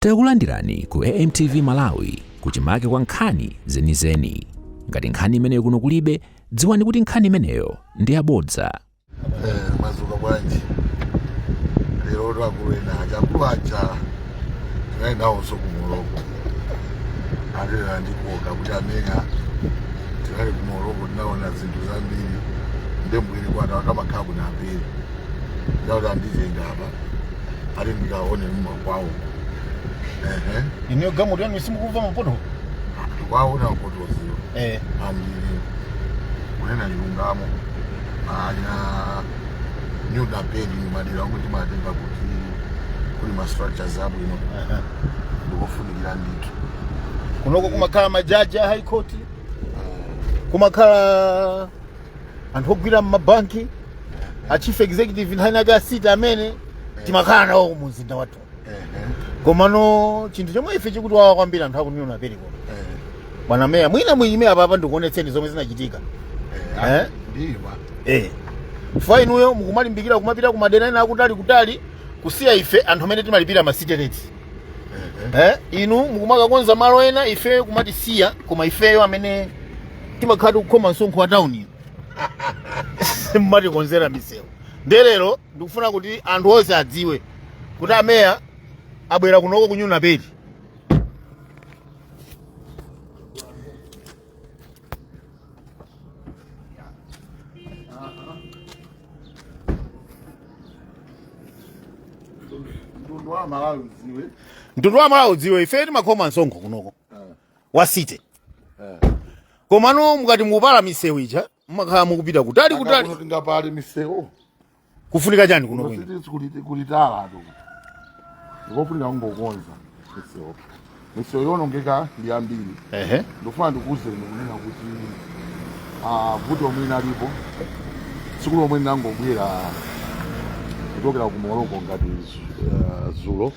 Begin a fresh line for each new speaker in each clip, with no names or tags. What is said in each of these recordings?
Takulandirani ku AMTV Malawi kuchimake kwa nkhani zenizeni. Ngati nkhani imeneyo kuno kulibe, dziwani kuti nkhani imeneyo ndi yabodza.
Mwadzuka bwanji? Lero to akulu ena aja, akulu aja tinali nawonso ku Morocco, atera ndikuoka kuti amenya. Tinali ku Morocco, tinaona zinthu zambiri. Ndembwere kwata akamakhala ku Naperi, ndakuti anditenga apa ati ndikaone mmakwawo. Ehe.
Inuyo galimoto yanu simukumva ma pothole?
Ndikuwaona potholes-wo. Ambiri, kunena chilungamo, ana New Naperi, madera omwe timatenga kuti kuli ma structures abwino, ndikofunikira ndithu.
Kunoko kumakhala majaji a High Court, kumakhala anthu ogwira mmabanki, a chief executive nkhani yake a city amene timakhala nawo mu mzinda wathu. Komano chinthu chomwe ife chikutiwawa kwambiri, anthu aku New Naperi kuno, bwana meya, mwina muyime apapa ndikuonetseni zomwe zinachitika. Eh?
Ndima.
Fa inuyo mukumalimbikira kumapita kumadera ena akutali kutali, kusiya ife anthu amene timalipira ma city rates. Inu mukumakakonza malo ena, ife kumatisiya, koma ifeyo amene timakhala tikukhoma msonkho wa tawuni mumatikonzera misewu. Ndelero ndikufuna kuti anthu onse adziwe kuti ameya abwera kunoko ku New Naperi.
Mtundu wa Malawi udziwe.
Mtundu wa Malawi udziwe, ife timakhoma msonkho kunoko wa city, komano mukati mukupala misewu ija, mumakhala mukupita kutali kutali.
Kuno tingapale misewu?
Kufunika chani kuno kwino?
Kulitala tu, ndikofunika kungokonza misewu. Misewu yonongeka ndi ambiri. Ndikufuna ndikuwuzeni kunena kuti vuto lomwe linalipo tsiku lomwe ndinangobwera kuchokera ku Morocco ngati zulo,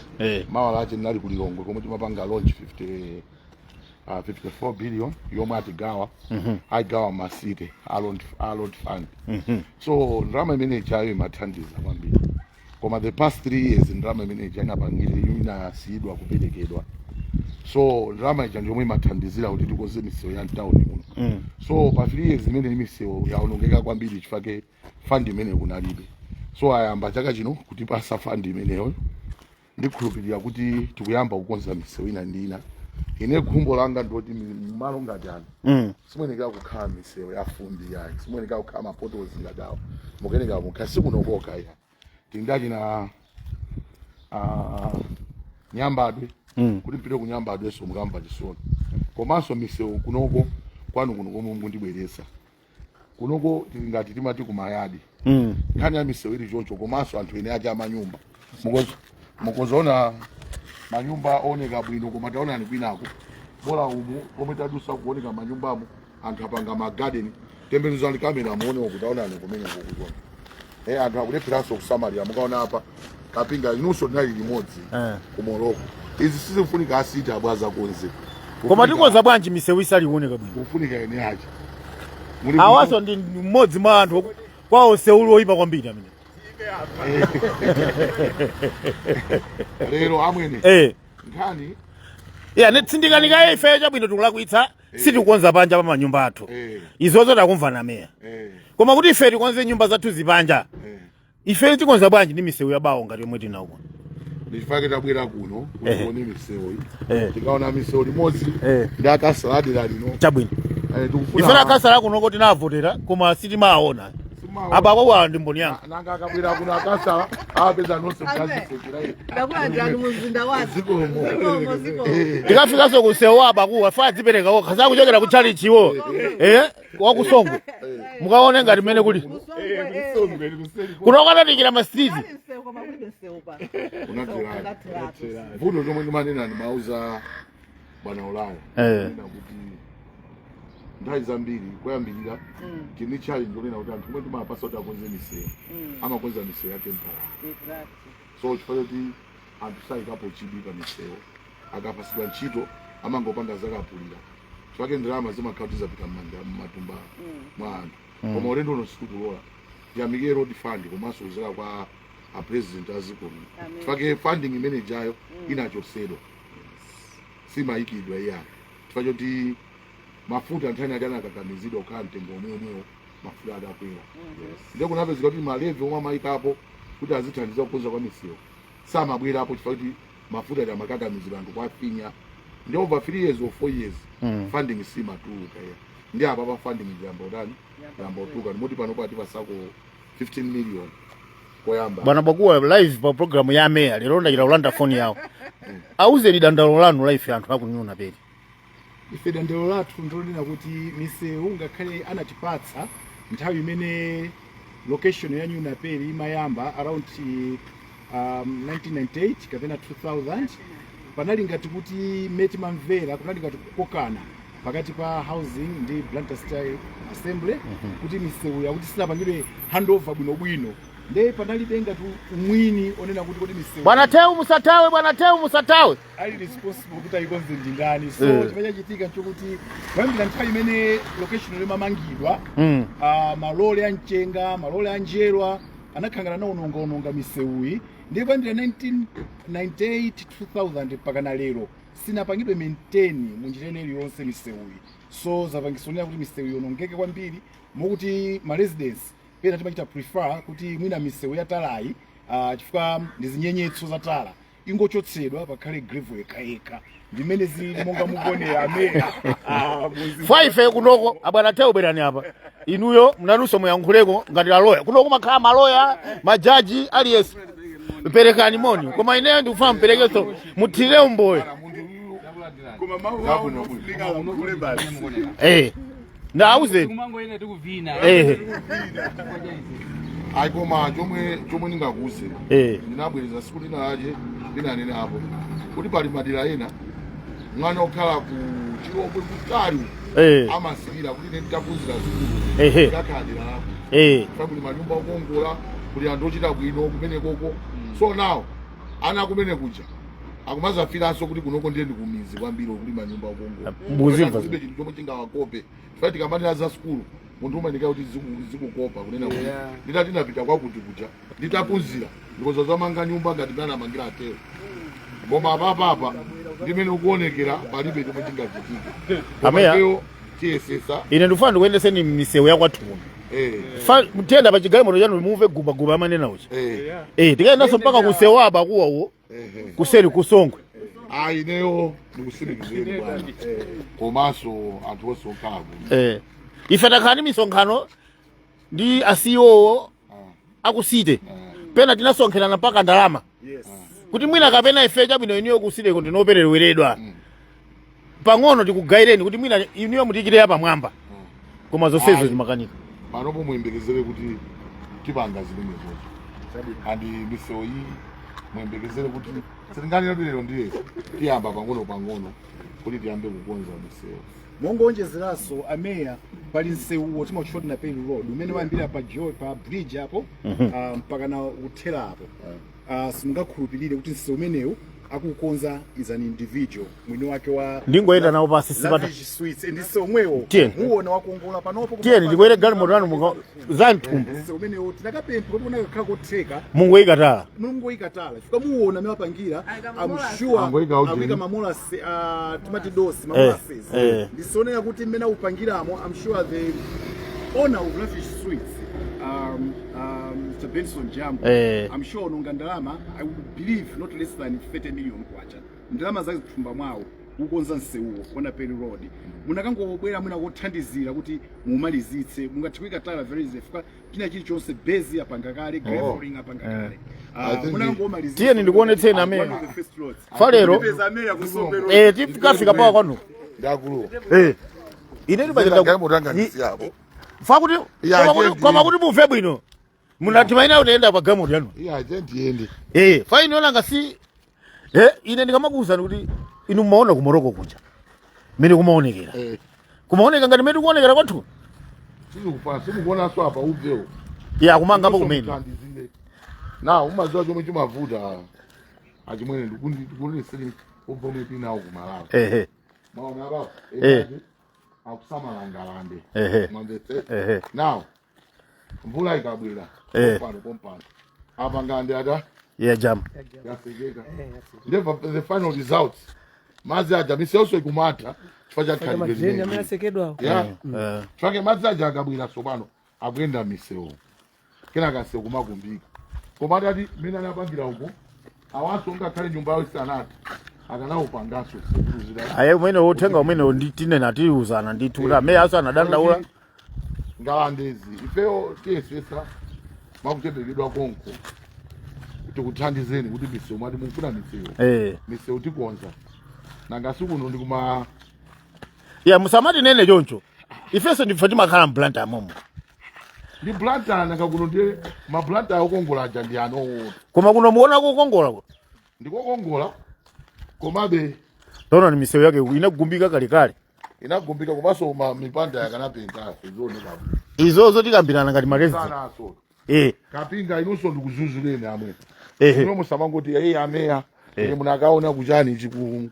mawa lache ndinali ku Lilongwe komwe timapanga launch 50, 54 billion yomwe atigawa, ayigawa ma city a road fund. So ndalama imene ijayo imathandiza kwambiri, koma the past 3 years ndalama imene ija inapangire inasiyidwa kuperekedwa. So ndalama ija ndiyomwe imathandizira kuti tikonze misewu ya mtawuni muno. So pa 3 years imene misewu yaonongeka kwambiri chifukwa fund imene kunalibe. So ayamba chaka chino kutipasa fund imeneyo. Ndikhulupirira kuti tikuyamba kukonza misewu ina ndi ina. Ine khumbo langa ndoti malo ngati ano simuyenekera kukhala misewu ya fumbi yayi, simuyenekera kukhala ma potholes ngati awo, mukuyenekera mukhala sikunokoka ya tindachi na Nyambadwe. Kuti mpite ku Nyambadwe so mukamva chisoni. Komanso misewu kunoko kwanu kuno komwe mukundibweresa kunoko, tili ngati timati kumayadi. Nkhani ya misewu ili choncho. Komanso anthu ene ake amanyumba, mukuzoona manyumba ooneka bwino, koma taonani kwinako, bola umu komwe tadusa kuoneka manyumbamo anthu apanga ma garden. Tembenuzani kamera muone uku, taonani kumene kukuchona. Anthu akulepheranso kusamalira. Mukaona apa Kapinga, inunso tinali limodzi ku Morocco. Izi sizifunika a city abwaza konze.
Koma tikonza bwanji misewu isali kuoneka bwino?
Kufunika ene aja.
Awaso ndi mmodzi mwa anthu kwawo msewu oyipa kwambiri amene.
Lero amwene, nkhani
Yeah, nitsindikanika ife chabwino, tikulakwitsa, sitikukonza panja pa manyumba athu. Izozo takumvana meya. Koma kuti ife tikonze nyumba zathu zipanja, ife tikonza bwanji ndi misewu yabawo ngati yomwe tinauko?
Ndichifukwa tabwera kuno kuti tione misewu iyi. Tikaona misewu limodzi ndi akasala adera lino.
Chabwino.
Tikufuna
Ife akasala kunoko tinavotera, koma sitimaona.
Simaona.
Apa akwawa ndi mboni yanga.
Nanga akabwera kuno akasala apeza nonse mkazisekera.
Ndakulandirani mumzinda wathu.
Zikomo.
Zikomo, zikomo.
Tikafikanso kusewu abakuwa fa adzipereka okha sakuchokera ku chalichiwo wakusongo, mukaone ngati mmene kuli kuno kanatikira ma street.
Pali msewu koma kulibe msewu pa.
Unateratu. Vuto lomwe ndimanena, ndimauza bwana Ulaya, nena kuti nthawi zambiri koyambirira tini challenge yonena kuti anthu omwe timapasa kuti akonze misewu amakonza misewu ya temporary. So chifukwa choti anthu sayikapo chidwi pa misewu, akapasidwa ntchito amangopanga zakapulira, chifukwa ndalama zimakhala kuti zapita m'manja m'matumba mwa anthu. Koma ulendo uno sitikulola. Tiyamikire road fund komanso kuzera kwa a president a dziko lino,
Amen.
chifukwa funding imene ijayo inachosedwa. Simayikidwa iya chifukwa choti mafuta nthawi yake anakakamizidwa kukhala mtengo omweomwewo. Mafuta adakwera, ndiye kunapezeka kuti ma levy omwe amayikapo kuti azithandiza kukonza kwa misewu samabwerapo chifukwa kuti mafuta ati amakakamizidwa anthu kwafinya. Ndi over 3 years or 4 years funding simatuluka iya. Ndi apa pa funding yamba utani, yamba utuluka, ndimoti pano pati pasako 15 million koyamba.
Bwana Bakuwa, live pa program ya meya lero, ndachita kulanda foni yawo. Auzeni dandaulo lanu live anthu aku New Naperi.
Ife dandaulo lathu ndilonena kuti misewu, ngakhale anatipatsa nthawi imene location ya New Naperi imayamba around 1998 kapena 2000, panali ngati kuti mmene timamvera kunali ngati kukokana pakati pa housing ndi Blantyre City Assembly kuti misewu yakuti sinapangidwe handover bwinobwino, nde panalibe ngati umwini onena kuti kodi misewu
Bwana Teu, musatawe. Bwana Teu, musatawe.
Ali responsible kuti ayikonze ndi ndani? So chimene chachitika nchokuti kuyambira nthawi imene location limamangidwa, malole a mchenga, malole a njerwa anakhangana naonongaononga misewuyi. Ndiye kuyambira 1998, 2000 mpaka na lero sinapangidwe maintain munjira ina iliyonse misewuyi. So zapangisonera kuti misewu ionongeke kwambiri, mokuti ma residents pena timachita prefer kuti mwina misewu ya talayi, chifukwa ndi zinyenyetso za tala, ingochotsedwa pakhale gravel yekhayekha, ndimene zili monga mukuonera ameya.
Fa ife kunoko, abwana Teu, bwerani apa inuyo, mnanunso muyankhuleko ngati aloya. Kunoko makhala maloya, majaji, aliyense. Perekani moni, koma ineyo ndikufuna mperekenso muthirire umboyo.
Koma mawu awo ofunika alankhule basi.
Ndauzeni.
Kumangoyenda tikuvina.
Ayi, koma chomwe ndingakuuze, ndinabwereza siku lina lache ndinanena apo kuti pali madera ena mwana okhala ku Chilobwe kutali amasilira kuti ine nditaphunzira sukulu ndikakhala dera lako kuli manyumba okongola, kuli anthu ochita bwino kumene koko. So now ana kumene kuja akumazafiranso kuti kunoko ndiye ndikumizi kwambiri kuli manyumba okongola.
Muzimva.
Kulibe chinthu chomwe chingawakope, chifukwa tikamanena za sukulu munthu umanikira kuti zikukopa kunena kuti nditati ndapita kwakuti kuja nditaphunzira ndikoza zamanga nyumba ngati mene anamangira atero. Koma apapapa ndimene ukuonekera palibe chomwe chingachitike. Koma
Ameya.
ifeyo tiyesesa.
Ine ndikufuna ndikuyendeseni misewu ya kwathu kuno. Fa mtiyenda pa chigalimoto chanu mumve gubaguba amanena uja. Tikayendanso mpaka kusewu abakuwa uwo kuseri kusongwe.
Ayi, ineyo ndikusimikizeni bwana, komanso anthu onse okhala kuno.
Ife takhala ndi misonkhano ndi a CEO aku city, pena tinasonkherana mpaka ndalama kuti mwina kapena ife chabwino inuyo ku city ko ndinopereweredwa pang'ono, tikugayireni kuti mwina inuyo mutikireya pamwamba, koma zonsezo
Ayi.
zimakanika.
Panopo muyembekezere kuti tipanga zimenezozo, and misewu iyi muyembekezere kuti sitinganena kuti lero ndiye tiyamba, pang'ono pang'ono kuti tiyambe kukonza misewu.
Mongonjezeranso ameya, pali msewuwo timauchoti Naperi Road umene wayambira pa jo pa bridge apo mpaka na kuthera apo. Simungakhulupirire kuti msewu umenewu akukonza is an individual, mwini wake wa
Ndingoyenda nawo pasi sipata.
Lavish Suites, ndi msewu omwewo
Tiyeni.
muwona wakongola panopo.
Tiyeni ndikwere galimoto yanu za mthumba.
Msewu umenewo tinakapempha kuti unakakhala kotheka
Mungoyikatala.
Mungoyikatala, chifukwa muwona amene wapangira,
Ayika
I'm
ma molasses.
sure
Angoyika ujeni.
akuyika ma molasses, timati dosi, ma molasses. Ndisonera kuti mmene akupangiramo, I'm sure the owner of Lavish Suites, Mr. Benson Jambo, I'm sure ononga ndalama, I would believe not less than 30 million kwacha, ndalama zake zithumba mwawo kukonza msewuwo wa Naperi Road. Munakangobwera mwina kothandizira kuti mumalizitse, mungathe kuyikatala very easy, chifukwa china chilichonse base apanga kale, graveling apanga kale.
I think
Munakangomalizitsa.
Tiyeni ndikuonetseni ameya.
One of the first roads.
Falero.
Tipeza ameya kusombe road.
Tikafika pawa kwanu.
Ndakuluwa.
Ine ndipachita
galimoto yanga ndisiyapo.
Fa kuti
Ya,
koma kuti
tiyeni.
koma kuti mumve bwino, munatimaina kutiyenda pa galimoto yanu.
Iya, tiyende.
Fa ine onanga si ine ndikamakuwuzani kuti inu mumaona ku Morocco kuja mmene kumaonekera, kumaoneka ngati mmene tikuonekera kwathu.
Sizikufana, simukuonanso apa ubvewo.
Ya, kumangapo kumene.
Muthandizire na umadziwa chomwe chimavuta achimwene, ndikuneseri ubve umene tinawo kumalawi. Maona apapo akusamala ngalande. Mwamvetse?
Ehe.
Now mvula ikabwera pompano pompano apa ngande ata
Ya, jam.
yasekeka. Ndebva the final results. Madzi aja, misewonso ikumatha chifukwa cha khalidwe
Madreni amene
limeneli.
asekedwawo.
Yeah. Chifukwa madzi aja akabwera tsopano akuyenda misewu, kenaka msewu kumakumbika. Koma atati mmene anapangira uko, awanso ngakhale nyumba yawo isanati akanawupanganso sekuzira.
Aye, umene uthenga umene tinena, tiuzana ndithu kuti amene aso anadandaula.
Ngalandezi ifeyo tiyesesa makuchepekedwa konko tikuthandizeni kuti misewu, mwati mukufuna misewu, misewu tikonza. Nanga sikuno ndikuma
Ya, musamati nene choncho, ifenso ndife timakhala mBlantyre momo.
Ndi Blantyre, nanga kuno ndiye maBlantyre okongola aja ndi anowo.
Koma kuno muona kukongola ko?
Ndikokongola, komabe
Taona ni misewu yake inagumbika kalekale.
Inagumbika, komanso mipanda yakanapenta izioneka.
Izozo tikambirana ngati maresident.
Sanaso.
Eh.
Kapinga, inunso ndikuzuzuleni amwe.
Ehe.
Ino musamangoti, "Hey, ameya, ine munakaona kuchani ichi ku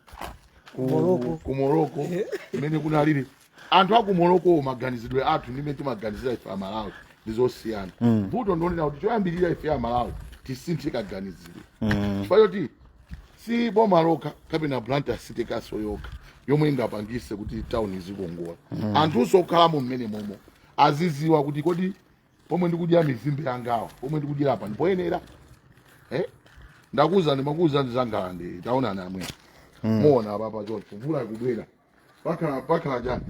Morocco imene kunalili anthu aku Morocco." Maganizidwe athu ndimene timaganizira ife Amalawi ndizosiyana. Vuto ndionena kuti choyambirira ife Amalawi tisinthe kaganizidwe, chifukwa choti si boma lokha kapena Blantyre City Council yokha yomwe ingapangise kuti town izikongola. Anthunso okhalamo mmene momo aziziwa kuti kodi pomwe ndikudya mizimbe yangawa, pomwe ndikudyera apa ndipoyenera, eh? Ndakuwuzani, makuwuzani za ngalande. Taonani amwe, muona apapa choncho, mvula ikubwera, pakhala chani,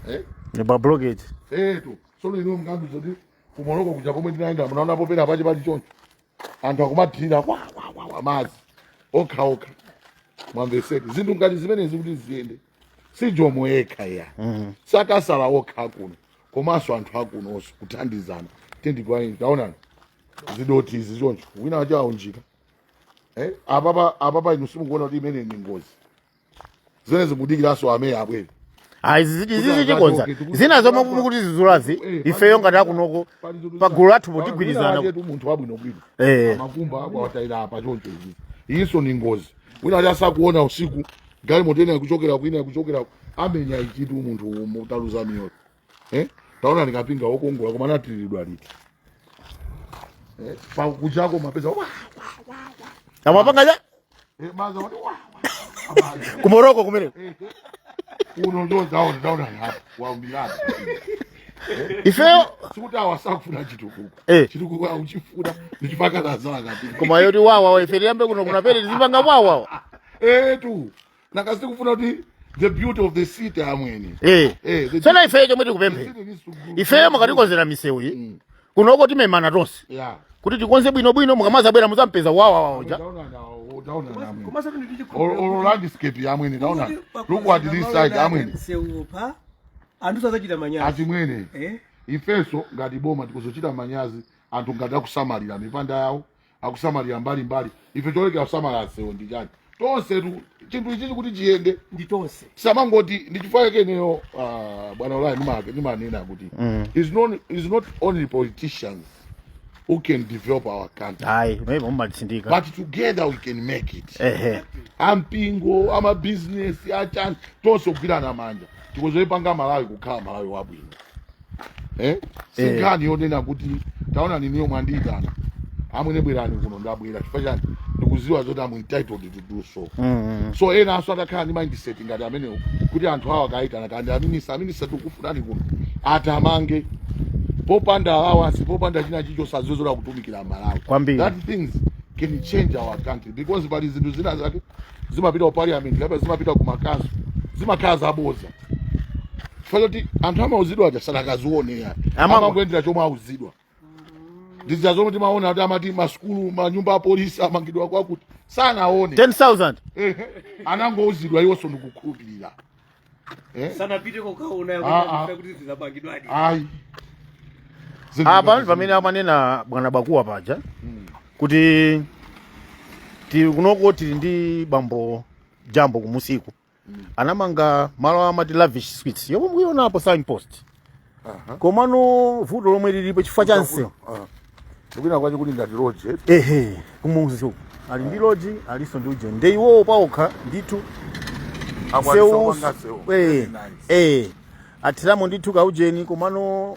eh?
Pa blockage.
Etu, sono ino mnganduza kuti kuMorocco kuja pomwe ndinayenda munaonapo pena pache pali choncho, anthu akumathira kwa kwa kwa kwa madzi okha okha? Mwamveseti zinthu ngati zimenezi kuti ziyende, si Jomo yekha ya, sakasala okha akuno, komanso anthu akunonso kuthandizana. Tendikwaini, taonani zidoti izi choncho, wina wacho aunjika, eh? Apapa inu simukuona kuti imene ni ngozi? Zimene zimudikiranso ameya abwere.
Ayi, izizi tikonza. Zina zomwe mukuti zizulazi, ifeyo ngati akunoko pagulu lathu potigwirizana.
Wina munthu wabwinobwino amakumba akwatayira apa choncho. Izi iyinso ni ngozi. Wina ati asakuona usiku, galimoto ina ikuchokera kwina, ikuchokera, amenya ichitu, munthu mutaluza miyoyo, eh? Taona ndikapinga wokongola, koma anatiridwa liti, eh? Pakuchako mapeza wa
Amapanga cha
eh, maza wati wa wa.
KuMorocco kumene.
Uno ndo taona, taona hapa waumbirana.
Ifeyo
sikuti awasakufuna chitukuko. Chitukuko auchifuna ndichipakazazala kapinga.
Koma yoti wawa, ife tiyambe kuno kunapere tizipanga wawawa.
Etu, nakasikufuna kuti the beauty of the city, amweni.
Tsono ifeyo chomwe tikupemphera,
The city needs to grow.
ifeyo mukatikonzera misewu iyi kunoko, timemana tonse kuti tikonze bwinobwino. Mukamazabwera muzampeza wawawa uja.
Taona amweni.
Komanso kuti
Olo landscape yamwene, taona, look at this side, amweni.
Msewupa anthu sazachita manyazi.
Achimwene, ifenso ngati boma tikuzochita manyazi anthu ngati akusamalira mipanda yawo, akusamalira mbalimbali. Ife cholekera kusamala nsewu ndi chani? Tonse tu chinthu ichichi kuti chiyende
ndi tonse.
Samangoti ndi chifukwa keneyo, bwana Ulaya, nimanena kuti it's not only politicians who can develop our country,
Ayi, maybe mumatsindika.
but together we can make it. Ampingo, amabizinesi, achani, tonse kugwirana manja tikuzoipanga Malawi kukhala Malawi wabwino, eh? Sinkhani yonena kuti taona niniyo mwandiyitana, "Amwene, bwerani kuno," ndabwera. Chifukwa chani? Ndikuziwa zoti I'm entitled to do so. So ena aso atakhala ndi mindset ngati amenewo, kuti anthu awo akayitana kandi aminisa, "Aminisa, tikufunani kuno," atamange popanda allowance, popanda china chicho, sazizola kutumikira Malawi.
Kwambiri.
That things can change our country, because pali zinthu zina zake zimapita ku parliament kapena zimapita ku makanso, zimakhala zaboza chifukwa choti anthu amauzidwa aja sanakazione ya. Amangoyendera chomwe auzidwa. Ndizija zomwe timaona kuti amati masukulu, manyumba a polisi amangidwa kwakuti, sanaone.
10,000.
Ehe, anangouzidwa, iwonso ndikukhulupirira, eh?
Sanapite kokaona kuti zizapangidwadi.
Ayi.
Apa pamene amanena bwana Bakuwa paja kuti tili kunoko, tili ndi bambo Jambo kumusiku, anamanga malo amati Lavish Suites yomwe mukuionapo signpost. Komano vuto lomwe lilipo chifukwa cha msewu.
Ndikuina kwacho kuti ngati lodge.
Ehe, kumuzi uku ali ndi lodge, alinso ndi uje, nde iwowo paokha ndithu
Akwanisa.
Athiramo ndithu kaujeni. Komano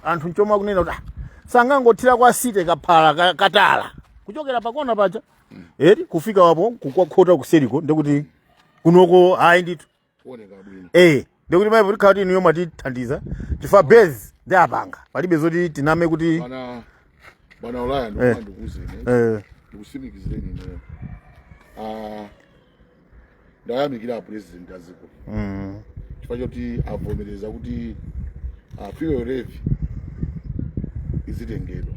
anthu nchomwe akunena kuti, "Ah, sangangothira kwa site kaphala katala kuchokera pakona paja eri kufika wapo kukwakhota kuseriko," ndekuti Kunoko ayi ndithu.
Kuoneka bwino.
Ndikuti maipo tikhala kuti inuyo mwatithandiza, chifukwa base ndi apanga, palibe zoti tiname kuti.
Bwana, bwana Ulaya, ndikufuna ndikuwuzeni, ndikusimikizireni ineyo. Ah, ndayamikira president aziko chifukwa choti avomereza kuti fuel levy izitengedwa.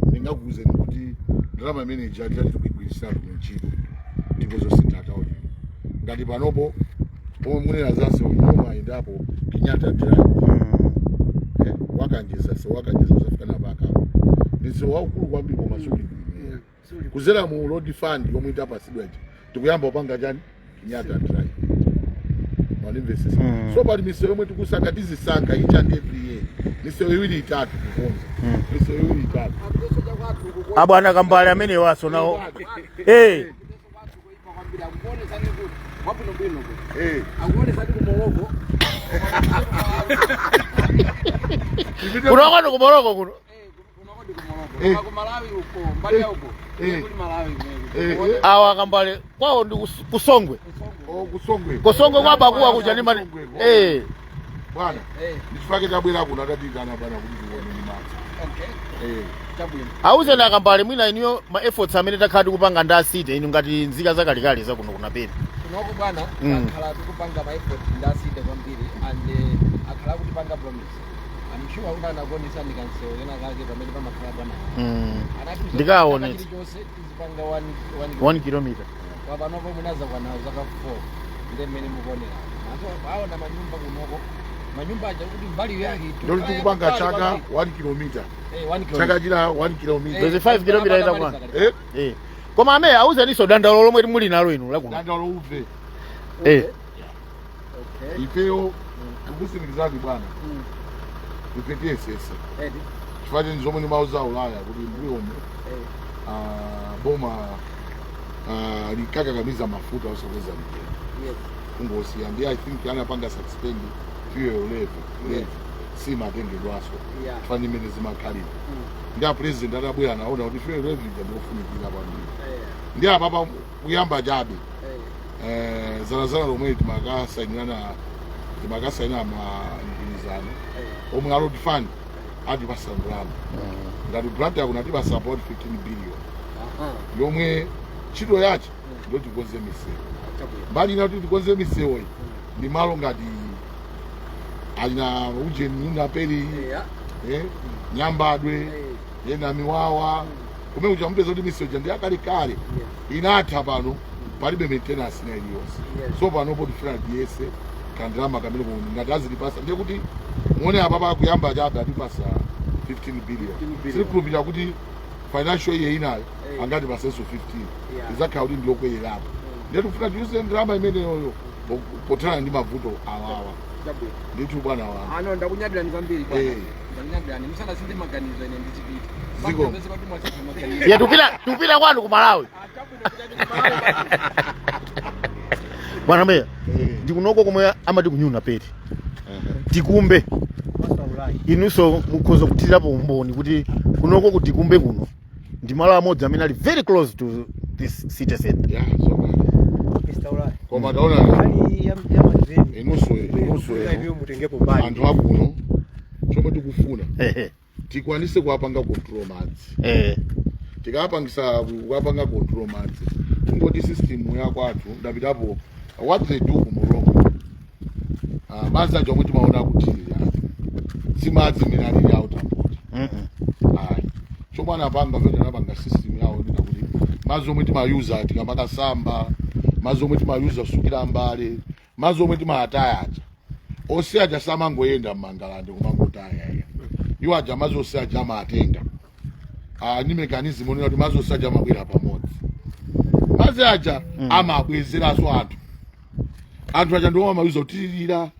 Ndingakuwuzeni kuti ndalama imene ija titati tikuigwirisira ntchito ndipo zosintha taoni. Ngati panopo pomwe munena zase omwe ayendapo Kenyatta Drive, wakanjeza so wakanjeza usafika napaka ndi msewu waukulu kwambiri, koma suli bwino. Kuzera mu road fund yomwe itapasidwa ija, tikuyamba kupanga chani? Kenyatta Drive. Mwandimvesesa? So pali misewu yomwe tikusaka, tizisankha each and every year misewu iwiri itatu kukonza, misewu iwiri itatu.
Abwana Kambale amene waso nawo.
Akuonesani kuti wabwinobwino kuti akuonesani ku Morocco.
Kuno kwanu ku Morocco kuno.
Kunoko ndi ku Morocco, koma ku Malawi uko mbali ya uko kuli Malawi kumene.
Awa Kambale kwawo ndi Kusongwe.
Oh, Kusongwe.
Kusongwe kwa bakuwa kuja ndi mati.
Bwana, ndichifake tabwera kuno, atatitana bwana kuti tione ndi madzi.
Chabwino.
Auzeni Akambale mwina inuyo ma efforts amene takhala tikupanga ndi a city, inu ngati nzika zakalekale zakuno kunapeni.
Kunoko bwana, akhala tikupanga ma effort ndi a city kwambiri and akhala kutipanga promise. I'm sure kuti anakuonesani kansewu kena kake pamene pamakhala bwana. Anatiuza
Ndikaonetsa.
chaka chilichonse tizipanga one one
1 kilometer.
Kwa panopo munaza kwanawo zaka 4 ndi mmene mukuonera maso aona manyumba kunoko, manyumba aja kuti value yake
Ndoti tikupanga chaka 1 kilometer.
1
Chaka china 1 kilometer.
There's a 5 kilometer itakwana. Koma amene auzeniso dandaulo lomwe muli nalo inu lakuno.
Dandaulo uve. Ifeyo tikusimikizani bwana, ife tiyesese chifukwa cheni zomwe ndimauza Ulaya kuti mbuyomu boma likakakamiza mafuta osakweza mtengo, kungosiya. Ndi I think anapanga suspend fuel levy, simatengedwaso chifukwa ndi mmene zimakhalira. Ndi a president atabwera naona kuti fuel levy ija ndiofunikira kwambiri. Ndi apapa kuyamba chabe, zalazala lomwe timakasainirana ma mgwirizano omwe a road fund atipasa ndalama. Ngati grant yakuno atipasa about 15 billion yomwe ntchito yache ndo tikonze misewu. Mbali ina kuti tikonze misewu iyi ndi malo ngati alina ujeni unaperi, Nyambadwe, ena Miwawa kumene kuja mupeza kuti misewu ija ndi yakalekale, inatha, pano palibe maintenance ina iliyonse. So panopo tifuna tiyese kandalama kamene kuno ngati azilipasa, ndiye kuti muone apapa kuyamba chabe atipasa 15 billion. Sikukhulupirira kuti financial year inayo angatipasenso 15, izakhala kuti ndiyokwererapo. Ndiye tikufuna tiyuse ndalama imeneyoyo pothana ndi mavuto awawa. Ndithu bwana wanga.
Ano ndakunyadirani kwambiri bwana. Ndakunyadirani, musanasinthe maganizo ine ndizipita.
Ziko.
Pamene pati mwasintha maganizo.
Ya, tupita kwanu ku Malawi. Bwana meya, ndikunoko komwe amati kunyuna peti tikumbe, inunso mukhoza kuthirirapo umboni kuti kunoko kutikumbe kuno ndi malo amodzi amene ali very close to this city center.
Ya, zoona.
Mr. Ulaya.
Koma taona
Nkhani ya madreni.
inunso
Iwo mutengepo mbali.
Anthu akuno chomwe tikufuna, tikwanise kuwapanga control madzi. Tikapangisa kuwapanga control madzi, kungoti system yakwathu, ndapitapo what they do ku Morocco, madzi aja omwe timaona kuthirira si madzi imene alili out of water. Ayi, chomwe anapanga vete, anapanga system yawo ndina kuti madzi omwe timayuza tikamakasamba, madzi omwe timayuza kusukira mbale, madzi omwe timayataya aja onse aja samangoyenda mmangalande kumangotaya. Iwo aja madzi onse aja amatenga, ni mechanism onena kuti madzi onse aja amabwera pamodzi. Madzi aja amabwezeranso anthu. Anthu aja ndiwo amayuza kuthirira,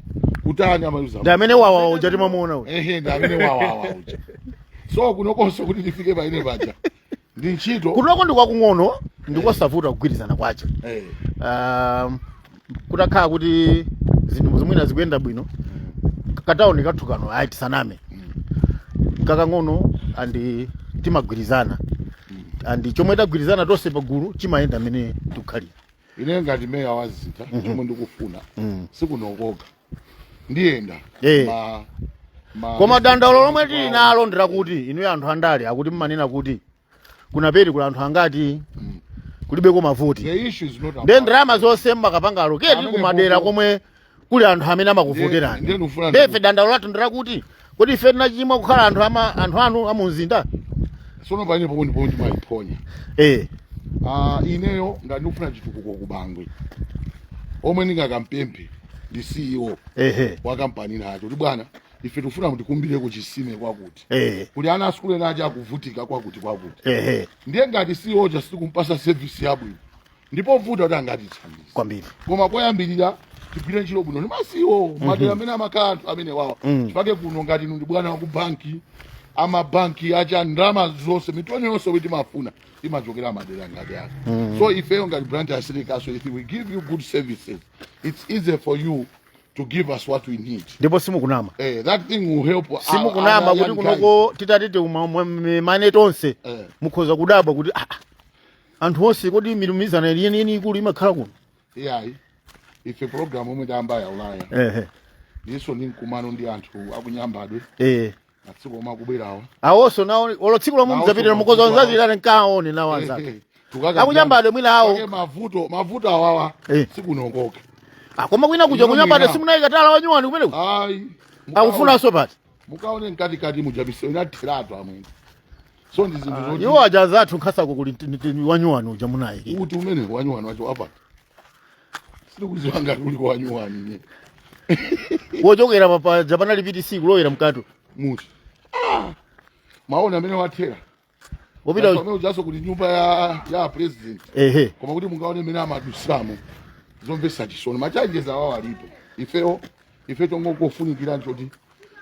kutani, amayuza.
Ndi amene wawawa uja timamuona uja.
Ehe, ndi amene wawawa uja. So kunokonso kuti tifike paine paja ndi ntchito.
Kunoko ndi kwakung'ono, ndikosavuta kugwirizana kwace. Kutakhala kuti zinthu zimwina zikuyenda bwino, katawuni kathu kano, ayi, tisaname, kakang'ono and timagwirizana, and chomwe tagwirizana tonse pagulu chimayenda mmene tikukhalira.
Ine ngati meya wa mzinda, chomwe ndikufuna sikunokoka ndiyenda
Koma dandaulo lomwe tili nalo ndilakuti inu anthu andale akuti mmanena kuti kunaperi kuli anthu angati kulibeko mavoti.
The issue is not
Nde ndalama zonse mmakapanga allocate
Amene
kumadera komwe kuli anthu amene amakuvoterani.
Ndiye ndikufuna
Ndefe dandaulo lathu ndilakuti kodi ife tinachimwa kukhala anthu ama anthu anu amumzinda?
Sono pamene popo ndipo ndimaiponya. Ah, ineyo ngati ndikufuna chitukuko kubangwe, omwe ndingakampemphe ndi CEO wa kampani nacho kuti, bwana, ife tikufuna mutikumbire kuchisime kwakuti, kuli ana asukulu ena aja akuvutika kwakuti kwakuti. Ndiye ngati CEO cha sitikumpasa service yabwino, ndipo vuta kuti angatithandize.
Kwambiri.
Koma koyambirira tigwire ntchito bwino ndi ma CEO madera amene amakhala anthu amene wawa. Chifake kuno ngati inu ndi bwana wa ku banki, amabanki acha ndalama zonse, mitoni yonse kuti timafuna imachokera madera ngati aka. So ifeyo ngati Blantyre City Council, if we give you good services, it's easy for you to give us what we need.
Ndipo simukunama.
That thing will help
Simukunama
our
kuti
young guys.
kunoko titati mane tonse mukhoza kudabwa kuti anthu onse kodi milumizana yeniyeni ikulu imakhala kuno.
Iyayi, ife program omwe tayamba ya Ulaya ndiso ndi mkumano ndi anthu akunyambadwe masiku omwe akubwerawa.
Awonso nawo olo tsiku lomwe
Nawonso
mudzapitira mukhoza
mavuto awo.
nzazilale nkaone nawo anzake akunyambadwe mwina awo.
Pake mavuto awawa sikunokoka.
Ah, koma kwina kuja
Ino
kunyambadwe
mwina.
simunayikatala wanyuwani kumeneko.
Ayi.
Akufunanso pati?
Mukaone mkatikati muja inatheratu amwene. So ndi zinthu zoti
Iwo aja anzathu nkhasako kuli wanyuwani uja munayi.
Kuti umene wanyuwani wacho apa sitikuziwa ngati uliko wanyuwani ine.
Wochokera pa japanali PTC kulowera mkatu.
Muti maona amene wathera
wopita
pamene ujaso kuti nyumba ya president. Koma kuti mungaone mmene amadusamo, zomvetsa chisoni. Ma challenges awawo alipo. Ifeyo ife chongokofunikira nchoti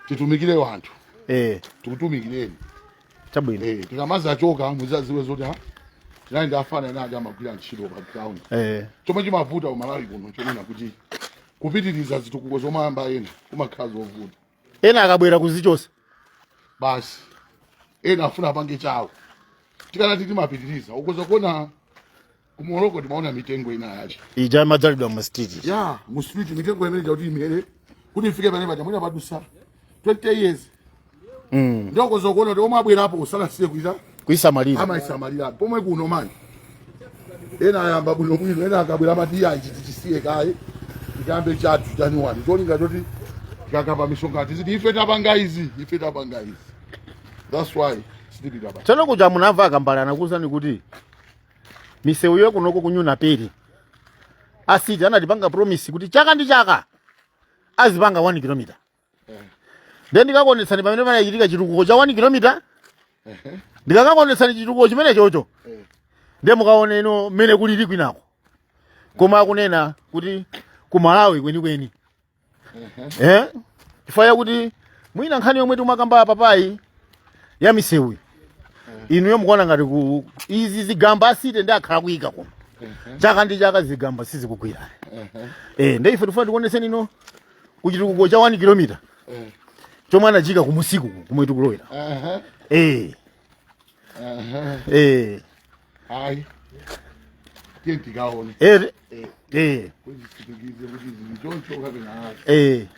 titumikire wanthu. Tikutumikireni.
Chabwino.
Tikamazachoka muzaziwe zoti ha tinali ndi afana ena aja amagwira ntchito pa ground. Chomwe chimavuta ku Malawi kuno chonena kuti kupitiriza zitukuko zomayamba ena kumakhala zovuta.
Ena akabwera kuzichosa.
Basi, ena afuna apange chawo. Tikanati timapitiriza, ukoza kuona ku Morocco timaona mitengo ina yache
ija imadzalidwa mu street.
Ya mu street, mitengo imene kuti imere kuti ifike pamene paja mwina padusa 20 years. Ndio kuona kuti omwe abwerapo usanasiye kuita
kuisamalira.
Amayisamalira. Pomwe kuno mani ena ayamba bwinobwino, ena akabwera amati iya, ichi tichisiye kaye, tikambe chathu chanyuwani, cholinga choti tikakapa misonkhano tiziti ife tapanga izi, ife tapanga izi. That's why sitipita pa
Tsono kuja munamva akambala anakuwuzani kuti misewu yo kunoko kunyuna peri a city anatipanga promise kuti chaka ndi chaka azipanga 1 kilomita. Then ndikakuonetsani pamene panachitika chitukuko cha 1 kilomita. Ndikakakuonetsani chitukuko chimene chocho, ndiye mukaone ino mmene kulili kwinako, koma akunena kuti ku Malawi kwenikweni, chifukwa chakuti mwina nkhani yomwe timakamba papayi ya misewu, inuyo mukuona ngati ku izi zigamba a city ndi akhala kuyika kuno chaka ndi chaka, zigamba sizikugwira. Ndi ife tifuna tikuoneseni ino kuchitukuko cha 1 kilomita chomwe anachika kumusiku kumwe tikulowera.
Ayi, tiye tikaone. Kuti tisitikize kuti zili choncho kapena ayi.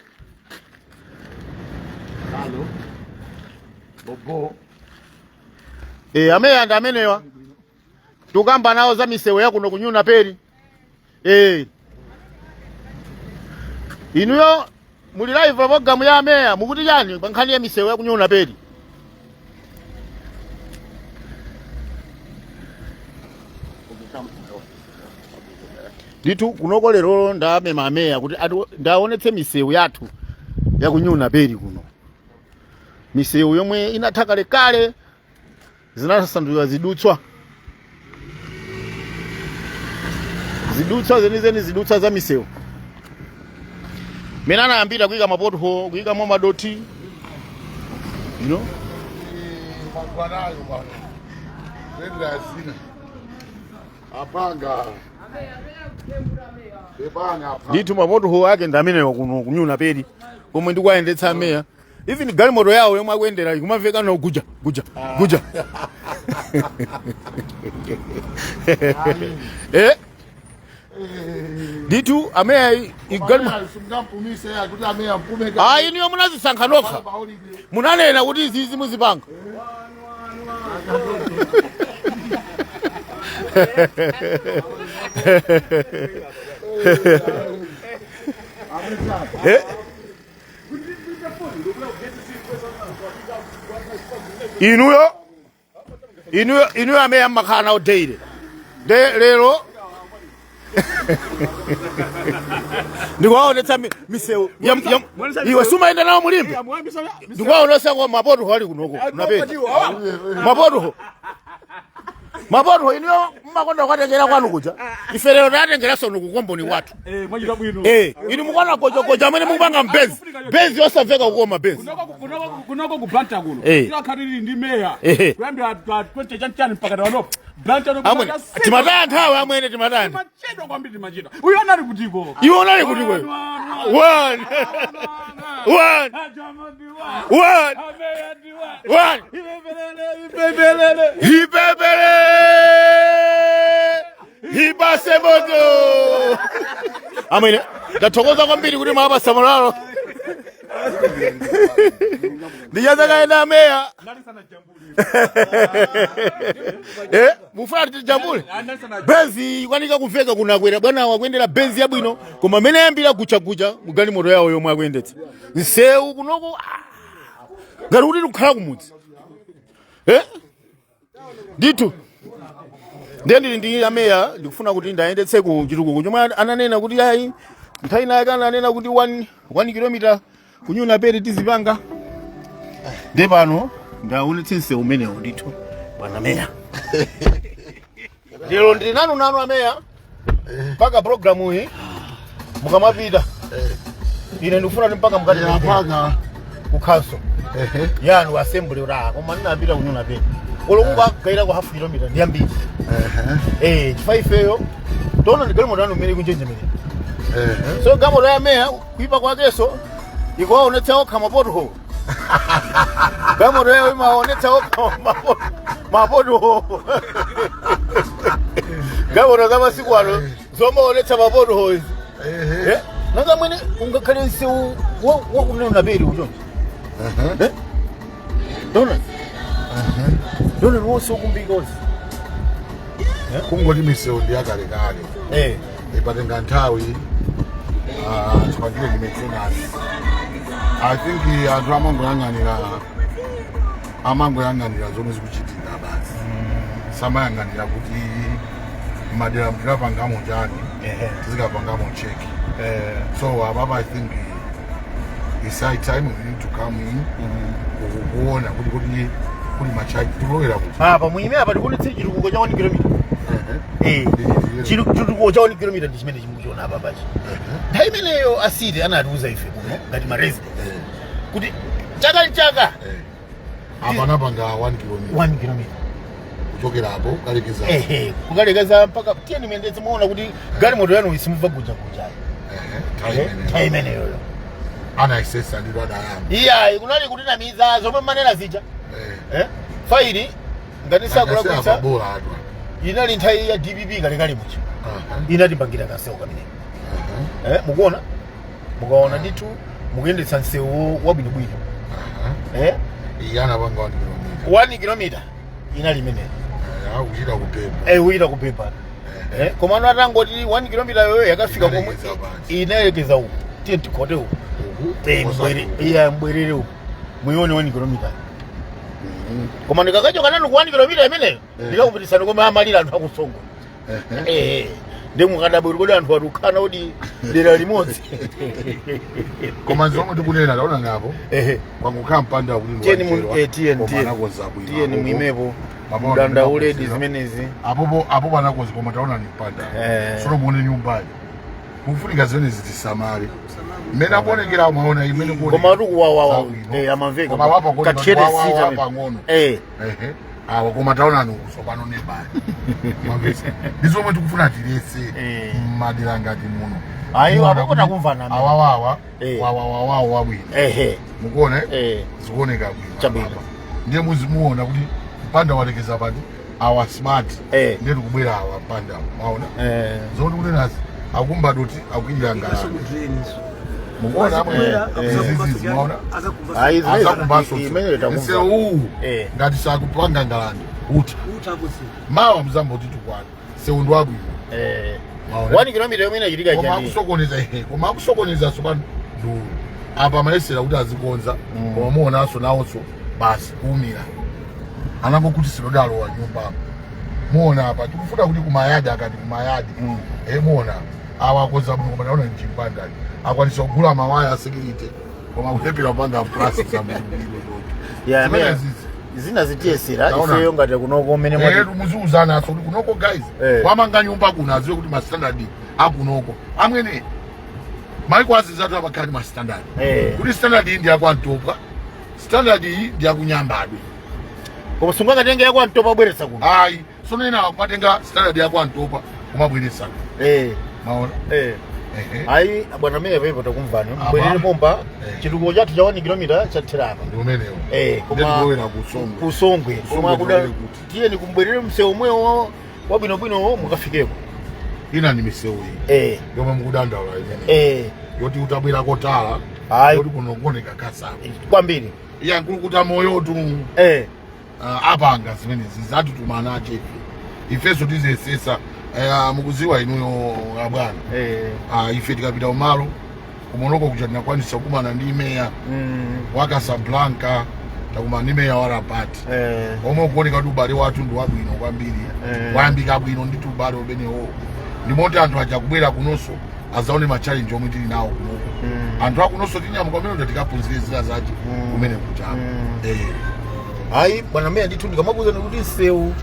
Halo bobo.
Ameya ndi amenewa, tikukamba nawo za misewu yakuno kunyuna peri. Inuyo muli live pa program ya ameya, mukuti chani pa nkhani ya misewu yakunyuna peri? Ndithu kunoko lero ndamema ameya kuti ndaonetse misewu yathu yakunyuna peri kuno, misewu yomwe inatha kalekale, zinasandulika zidutswa, zidutswa zenizeni, zidutswa za misewu mene anayambira kuyika ma pothole, kuyikamo madoti.
Magwanayo pano kwendera zina apanga epanga apa.
Ndithu ma pothole ake ndi amenewa kuno kunyuna peri komwe ndikuwayendetsa ameya. Even galimoto yawo yomwe akuyendera ikumamveka no guja guja guja. Ndithu ameya igalima.
Simngampumise kuti ameya mpume.
Ayi, niyo munazisankha nokha, munanena kuti izizi muzipanga. Eh? Inuyo ameya mmakhala nawo daily, nde lero ndikuwaonetsa misewu iwe sumayenda nawo mulimbe. Ndikuwaonetsa kwa mapothole ali kunoko napeta mapothole, mapothole. Inuyo mmakonda kukatengera kwanu kuja, ife lero tatengeranso nukukomboni kwathu.
Mwachita bwino.
Inu mukwana gojogojo amene mukupanga mbenzi, benzi yosamveka kukoma benzi.
Kunoko ku Blantyre kuno tilakhaliri ndi meya kuyambira pa 20 chanchani mpaka panopo Blantyre.
Amwene, timataya nthawi amwene, timataya.
Timachedwa kwambiri, timachedwa. Uyu anali kutiko?
Iwe unali kuti kwe? One, one, one, one. Ipepele, ipase moto. Amwene, ndathokoza kwambiri kuti mwapasa molalo. Ndichazakaenda ameya. Mufuna tijambule benzi ikwanika kumveka kunakwera bwana wakuyendera benzi yabwino, koma amene ayambira guchagucha mugalimoto yawo yomwe akuyendetsa nsewu kunoko, ngati kuti tikukhala kumudzi. Ndithu ndiye ndili ndi ameya, ndikufuna kuti ndayendetse ku chitukuko chomwe ananena kuti ayi, nthawi inayake ananena kuti 1 kilomita kunyuna pere tizipanga. Ndiye pano ndaonetse msewu umenewo. Ndithu bwana meya, lero ndili nanu nanu ameya mpaka programu iyi mukamapita. Ine ndikufuna kuti mpaka mukati
Mpaka
ku council yanu assembly kuti koma ndinapita kunyuna pere olo kungagaira ku half kilomita ndi yambiri. Chifukwa ifeyo toona ndi galimoto yanu mmene ikunjenjemera. So galimoto ya meya kuipa kwakeso ikuwaonetsa okha mapothole. Galimoto yawo imaonetsa okha mapothole. Galimoto za masiku ano zomaonetsa mapothole izi. Nanga mwene ungakhale msewu wakunena peri uchonje? Dona dona wonse ukumbika onse.
Kungoti misewu ndi yakalekale, ipatenga nthawi chipangire ndi maintenance. I think anthu amangoyang'anira zomwe zikuchitika basi, samayang'anira kuti madera tikapangamo chani, tizikapangamo check. So apapa I think it's high time we need to come in kuona kuti kuli machaji tikulowera kuti.
Apa mwine apa tikuonetse chitukuko cha 1 kilomita. Chitukuko cha 1 kilomita ndi chimene chimukuchiona apa pachi. Nthawi imeneyo a city anatiuza ife kuno ngati ma resident kuti chaka ndi chaka
Apa anapanga 1 kilomita.
1 kilomita.
Kuchokera apo kalekeza.
Ehe, kukalekeza mpaka. Tiyeni muyendetse muona kuti galimoto yanu isimubva gujaguja. Nthawi imeneyoyo
Anayesesa ndilo adayamba.
Iyayi, kunali kutinamiza zomwe manena zija. Faili ngati sakulakwitsa,
Bola atwa.
inali nthawi ya DPP kalekale muja, inatipangira kansewu kamene. Mukuona, mukaona ndithu mukuyendetsa msewu wabwinobwino.
Iye anapanga 1 kilomita.
1 kilomita inali imeneyo.
Akuchita kupemba.
Uyita kupepa. Koma ano atangoti 1 kilomita yoyo yakafika komwe
Inalekeza pati.
inalekeza uku. Tiye tikhote uku.
Uku.
Iya, mbwerere uku muione 1 kilomita. Koma ndikakachoka nanu ku 1 kilomita imeneyo, ndikakupitisani komwe amalira anthu akusongo. Ndi mukadabwera kodi anthu atukhana odi dera limodzi.
Koma zomwe tikunena taona napo kwangokhala mpanda kuti
Tiyeni tiyeni tiyeni.
Anakonza bwino.
Tiyeni
Apopo.
muimepo.
Mabondo
Mudandauledi
ndinakonzera.
zimenezi.
Apopo anakonza, koma taona ni mpanda. Sono muone nyumbayo, mufunika zimene zitisamale mmene akuonekera, mwaona imene kuoneka.
Koma atukuwawawa.
Zabwino.
Amamveka.
Koma wapa kuti
Kathyete
wawawa
sita.
pang'ono. Ehe, awa koma taonani ukusopano nebali mwamvesa, ndi zomwe tikufuna tilese mmadera ngati muno.
Ayi,
Muona
apo
kuti
takumvana amene.
awawawa wawawawawo wabwino. Mukuona? Zikuoneka bwino.
Chabwino.
Apa. Ndiye muzimuona kuti mpanda walekeza pati, awa smart. Ndiye tikubwera awa mpanda, mwaona zomwe tikunenazi. Akumba doti akukwirira ngalande. Mukuona amwe zizizi, maona
Ayi,
azakumbanso
imene takumva.
msewu
Eh.
ngati sakupanga ngalande uti mawa mzamboti tukwana sewu ndi wabwino.
Eh.
Maona?
1 kilomita yomwe inachitika
Koma
chani.
akusokoneza ihe, koma akusokoneza tsopano ndulu apa amayesera kuti azikonza, koma muonanso nawonso basi kuumira anangokuti silodalowa nyumbamo. Muona apa tikufuna kuti kumayadi akati kumayadi muona awa akonza bwino, koma naona mchimpandali akwanisa kugula mawaya a security koma kulepera kupanga plus.
Yeah,
zimene
amene
zizi
zina zitiyesera.
Taona.
Ifeyo ngati kunoko mmene mwati
Muziuzana aso kuti kunoko guys wamanga nyumba kuno aziwe kuti ma standard akunoko amwene maiko azizatu amakhala ndi ma standard kuti standard iyi ndi yakwantopa, standard iyi ndi yakunyambadwe.
Koma sungangatenge yako antopa bweretsa kuno.
Ayi, sonena kumatenga standard yakwantopa kumabweretsa. Maona?
Eh.
Ehe.
Ayi bwana meya, pepo takumvani.
Apa.
Mbwerere pompa.
Eh.
Chitukuko chathu cha 1 kilomita chathera apa.
Ndi umenewo.
Koma
Ndikuwera kusongwe.
Kusongwe koma
Kusongwe
kuda
ndikuwere kuti.
Tiyeni kumbwerere msewu omwewo wabwinobwinowo mukafikeko.
Ina ndi misewu iyi yomwe mukudandaula imene yoti utabwera kotala
Ayi.
yoti kuno kuoneka kasako
Kwambiri.
Iya, nkulukuta moyotu. Apanga zimenezi zatituma achefe, ifenso tiziyesesa. Mukuziwa inuyo abwana, ife tikapita kumalo kumonoko kuja tinakwanisa kukumana ndi meya wa Casablanca, takumana ndi meya wa Rabat omwe ukuoneka kuti ubale wathu ndi wabwino kwambiri. Wayambika bwino ndithu ubale umenewo, ndimoti anthu aja kubwera kunonso azaone ma challenge omwe tili nawo kunoko. Anthu akunonso tinyamuka kumene kuti tikaphunzire zina zace kumene kuchako.
Ayi bwana meya, ndithu ndikamakuwuzani kuti msewu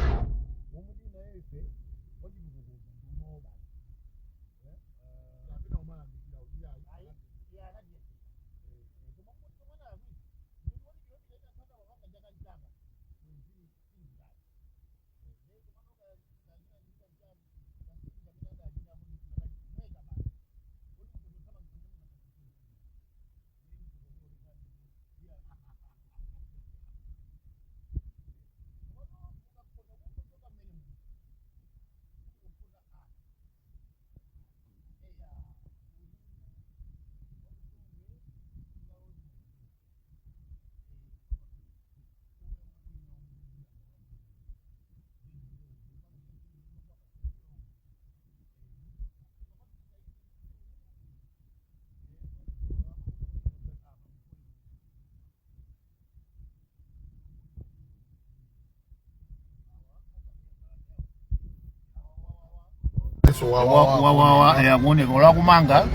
So wawawa.
Wawawa akuoneka olakumanga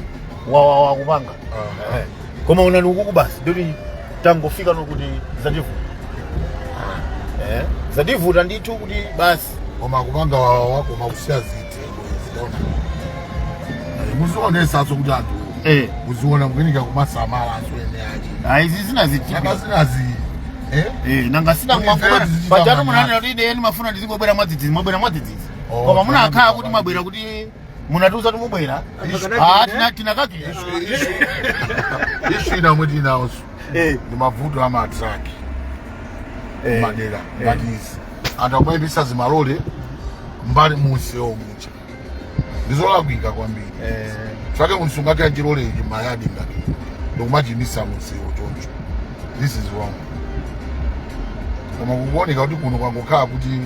wawawa kupanga. Koma unani ukuku basi ndoti tangofika nokuti zativuta, zativuta ndithu kuti basi.
Koma kupanga wawawa koma kusiya zitengo izi, taona, muzionesaso kuti anthu muziona mukuyenika kumasamala aso ene achi.
Ayi, izi zinazitika.
Nanga zinazi
Nanga sina
Kuti mvera tizichita
pajatu
manyasi.
munanena kuti ine mafuna ndizingobwera mwadzidzidzi, mwabwera mwadzidzidzi.
Oh,
Koma munakhala
tayamba
kuti mwabwera kuti munatiuza kuti mubwera.
Issue-
Ah, tinakakira.
Issue ina omwe tinawonso ndi mavuto ama truck madera ngati izi. Anthu akumayendesa zimalole mbali munsewu mucha, ndizolakwika kwambiri. Chake munthu sungakhale chilole ichi mayadi ngati ndikumachimisa munsewu choncho, this is wrong. Koma kukuoneka kuti kuno kwangokhala kuti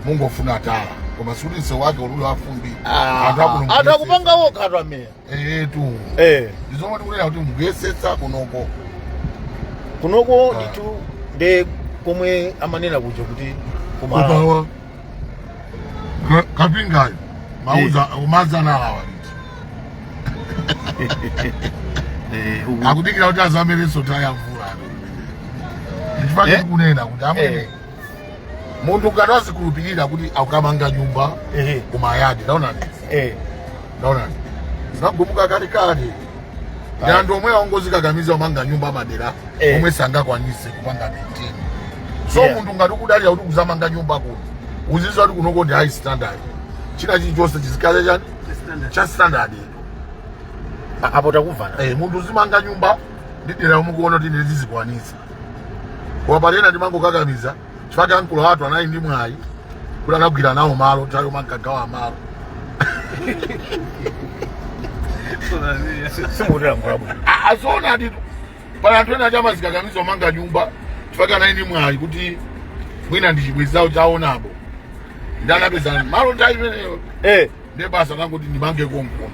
mungofuna tala, koma sikuti msewu wake ululu wafumbi. Anthu akuno
Anthu akupanga wokha atu ameya.
Etu. Ndizomwe tikunena kuti mukuyesetsa kunoko.
Kunoko ndithu nde komwe amanena kuja kuti kumala.
Kupawa kapingayo mauza umadza nalawa liti akudikira kuti azamerenso taya mvula. Ndichifukwa tikunena kuti amwene munthu ngati wazikhulupirira kuti akukamanga nyumba kumayadi, taonani, taonani zinagumuka kalekale ndi anthu omwe aongozikakamiza kumanga nyumba madera omwe sangakwanise kupanga maintain. So munthu ngati ukudalira kuti kuzamanga nyumba kuno, uziziwa kuti kunoko ndi high standard, china chilichonse chizikhala chani cha standard ito.
Apo takumvana.
Munthu uzimanga nyumba ndi dera lomwe ukuona kuti ine ndizikwanisa, koma palena ndimangokakamiza chifukwa ankulu athu anali ndi mwayi kuti anagwira nawo malo nthawi yomwe ankagawa malo.
Simutilankhula bwino.
Azona ati pala anthu ena chamazikakamiza omanga nyumba chifukwa naini mwayi kuti mwina ndi chibwezawo chaonapo ndanapeza malo nthawi imeneyo ndiye basa languti ndimange konkuno,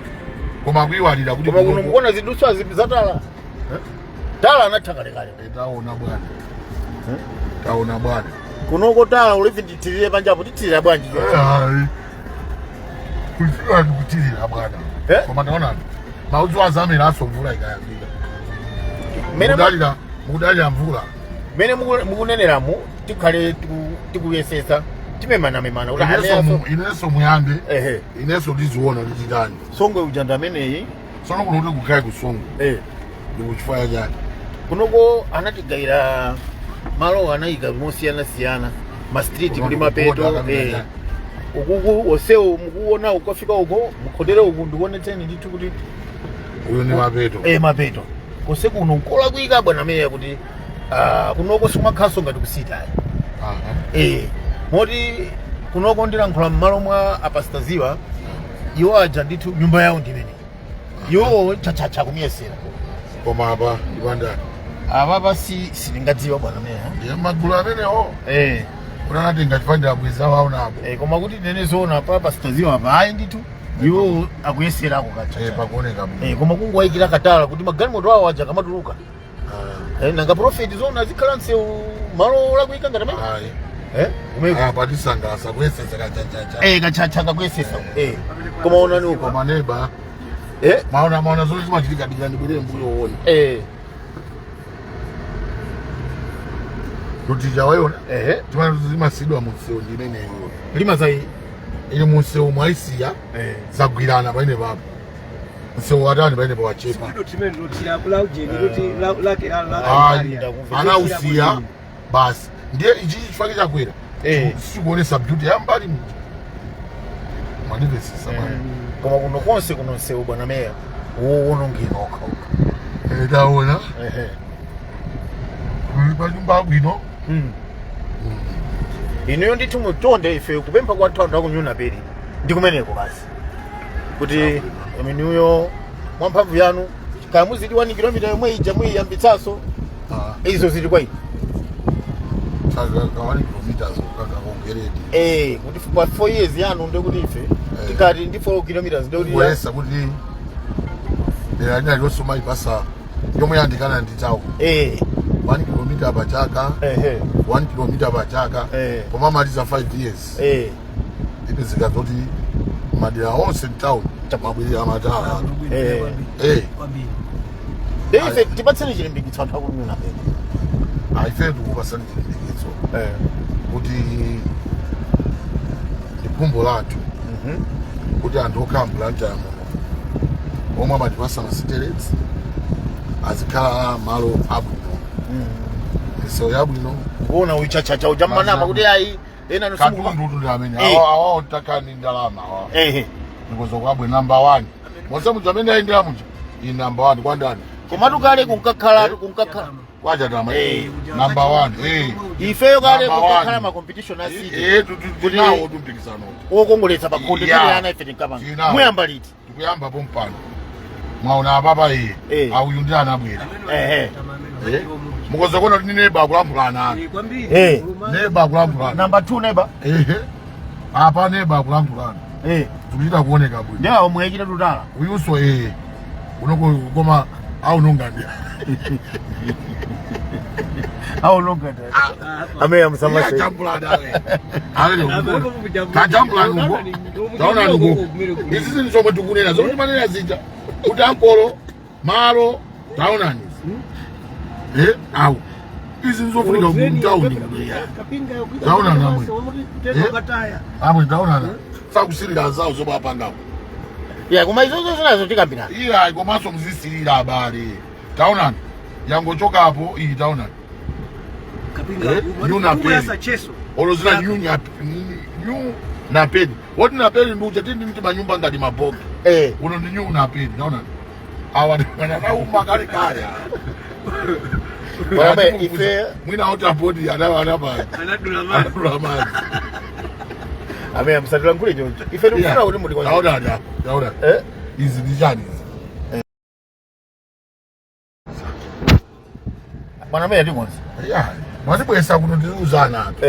koma kuyiwalira kuti
Koma kuno mukuona zidutswa zatala. Tala anatha kalekale.
Taona bwana, taona bwana.
Kunoko tala ulivi ndithirire panjapo, tithirira bwanji?
Ayi, kuthirira ndikuthirira bwana. Koma taonani, maudzu azamera aso mvula ikayambika. Mukudalira, mukudalira mvula.
Mene mukuneneramu tikhale tikuyesesa, timemanamemana kuti
Inenso inenso muyambe. Inenso ndiziona ndichitani.
Songwe uja ndi ameneyi.
Tsono kuno kuti kukhale kusongwe ndikuchifaya chani?
Kunoko anatigayira malo, anayika mosiyanasiyana ma street.
Kuno
Kuli
ndikuboda
mapeto.
akamira chani.
Ukuku onsewo mukuona ukafika uko mukhotere uku, ndikuonetseni ndithu kuti
Uyu ndi mapeto.
Mapeto konse kuno nkolakwika bwana meya, kuti kunoko simakhaso ngati kusitayi. Moti kunoko ndilankhula m'malo mwa apastaziwa, iwo aja ndithu nyumba yawo ndimene iwo chachacha kumuyesera.
Koma apa ndipandani?
Apapa si sitingadziwa bwana meya.
Ndiye magulu amenewo unanatenga chifandira bwezawo aonapo.
Koma kuti nene zoona, pa pastaziwa apa ayi ndithu iwo akuyeserako kachacha.
Pakuoneka bwino.
Koma kungoyikira katala kuti magalimoto awo aja kamatuluka. Nanga profit zona zikhala msewu malo olakwika ngati amene?
Ayi.
Kumeko.
Ah, patisangasa kuyesesa kachachacha.
Kachacha kakuyesesa. Koma onani uko.
Koma neba maona, maona zomwe zimachitika, dikira ndibwere mbuyo uone. Kuti waiona timene zimasidwa munsewu ndi imeneyo.
Lima zai
Ili munsewu mwaisiya zagwirana paine papo, msewu watani paine pawachepa. Ayi, anausiya basi, ndiye ichi chifake chakwera sikuonesa beauty yambali muja mwadivesisa bwana.
Koma kuno konse kuno msewu bwana meya wowonongeka okhaokha.
Taona uli panyumba abwino.
Inuyo ndithu mutonde, ife kupempha kwathu anthu akunyuna peri ndi kumeneko basi, kuti inuyo mwamphamvu yanu kaya muziti 1 kilomita yomwe ija muyiyambitsaso, izo zili kwa ine.
Ka 1 kilometers kakakongeredi.
Kuti pa 4 years yanu ndekuti ife tikati ndi 4 kilometers ndekuti
Kuyesa kuti dera lina lilonse umayipasa yomwe yandikana ndi tawo 1 kilomita pachaka, 1 kilomita pachaka, koma amaliza 5 years ipezeka zoti madera onse mtown mabwirira matala.
Ndi ife tipatseni chilimbikitso anthu akunyuna peri.
Ife tikupasani chilimbikitso kuti ndi khumbo lathu kuti anthu okhala mBlantyre muno omwe amatipasa ma city rates azikhala malo abwino, misewu yabwino.
Kuona uchachacha ujammanama kuti ayi ena
Katundu ndi amene awawo takhala ndi ndalama awawo ndikoza kwabwe number one monse muja amene ayendera muja iyi number one kwandani.
Komatu kale kunkakhala kunkakhala
Kwachatama number one.
Ifeyo kale
Number
kunkakhala
one.
ma competition a city.
Tinawo tumpikisano.
Wokongoletsa pakhonde.
Yeah.
Ana ife tinkapanga.
Tinawo.
Muyamba liti?
Tikuyamba pompano, mwaona apapa iye auyu ndi anabwera. Mukoza kuona kuti neba akulankhulana, neba akulankhulana.
Number 2 neba.
Ehe, apa neba akulankhulana, tikuchita kuoneka bwino.
Ndiawo mwechita tutala.
Uyunso unoko koma aunonga ndi
Aunonga ndi ameya msamase.
Kajambulani uko, taonani uko, izi zinthu zomwe tikunena, zomwe timanena zija kuti ankolo malo, taonani awu izi nzofunika mtauni. Taonani amwe, amwe taonani sakusirira anzawo zomwe apangapo.
Ya, koma izozo zinazo tikambirana.
Iya, komanso muzisirira abale, taonani yangochokapo iyi, taonani. New napeni olozina new napeni woti napeni ndiucha tindi mti manyumba ngati mabogi. Uno ndi new napeni, taonani awa anauma kale kale.
Bwana, ife
mwina oti apoti anapa anadula mazi.
Ameya msatilankhule choncho, ife tikufuna kuti mutikonze.
Taonani apa, taonani izi ndi chani izi?
Bwana meya, tikonza.
Ya, mwatibwesa kuno tiuzana anthu.